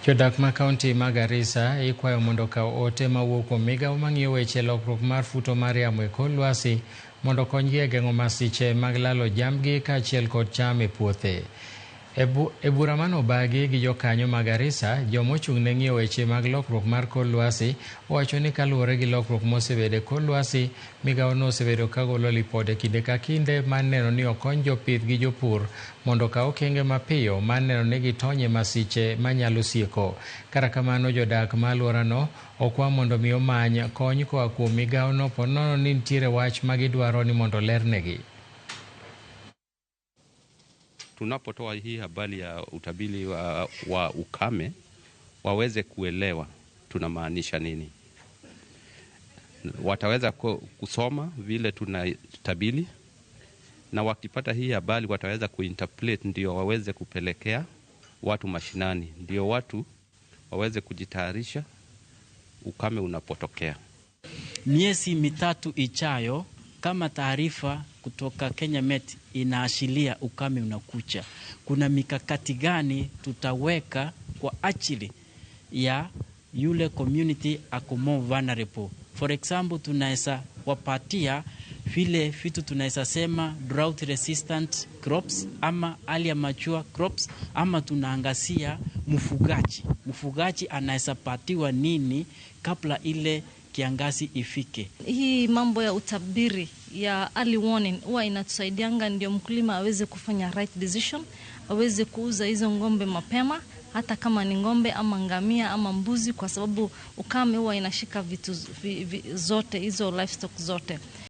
Jodak ma kaunti ma Garissa ikwayo mondo okaw ote mawuok kuom migao mang'iyo weche lokruok mar futo mar yamo e kor lwasi mondo okonygi e geng'o masiche mag lalo jambgi kaachiel kod cham e puothe. E bura manobagi gi jokanyo ma Garissa, joma ochung' ne ng'iyo weche mag lokruok mar kor lwasi owacho ni kaluwore gi lokruok mosebedo e kor lwasi, migawono osebedo ka golo lipode kinde ka kinde mar neno ni okony jopith gi jopur mondo okaw okenge mapiyo mar neno ni gitony e masiche manyalo sieko. Kata kamano, jodak ma alworano okwa mondo mi omany kony koa kuom migawono ponono ni nitiere wach ma gidwaro ni mondo olernegi. Tunapotoa hii habari ya utabiri wa ukame waweze kuelewa tunamaanisha nini. Wataweza kusoma vile tunatabiri, na wakipata hii habari wataweza kuinterpret, ndio waweze kupelekea watu mashinani, ndio watu waweze kujitayarisha ukame unapotokea. Miezi 3 ijayo, kama taarifa kutoka Kenya Met inaashiria ukame unakuja, kuna mikakati gani tutaweka kwa ajili ya yule community ako more vulnerable? For example, tunaweza wapatia vile vitu tunaweza sema drought resistant crops ama early mature crops, ama tunaangazia mfugaji. Mfugaji anaweza patiwa nini kabla ile kiangazi ifike. Hii mambo ya utabiri ya early warning huwa inatusaidianga ndio mkulima aweze kufanya right decision, aweze kuuza hizo ng'ombe mapema, hata kama ni ng'ombe ama ngamia ama mbuzi, kwa sababu ukame huwa inashika vitu zote hizo livestock zote.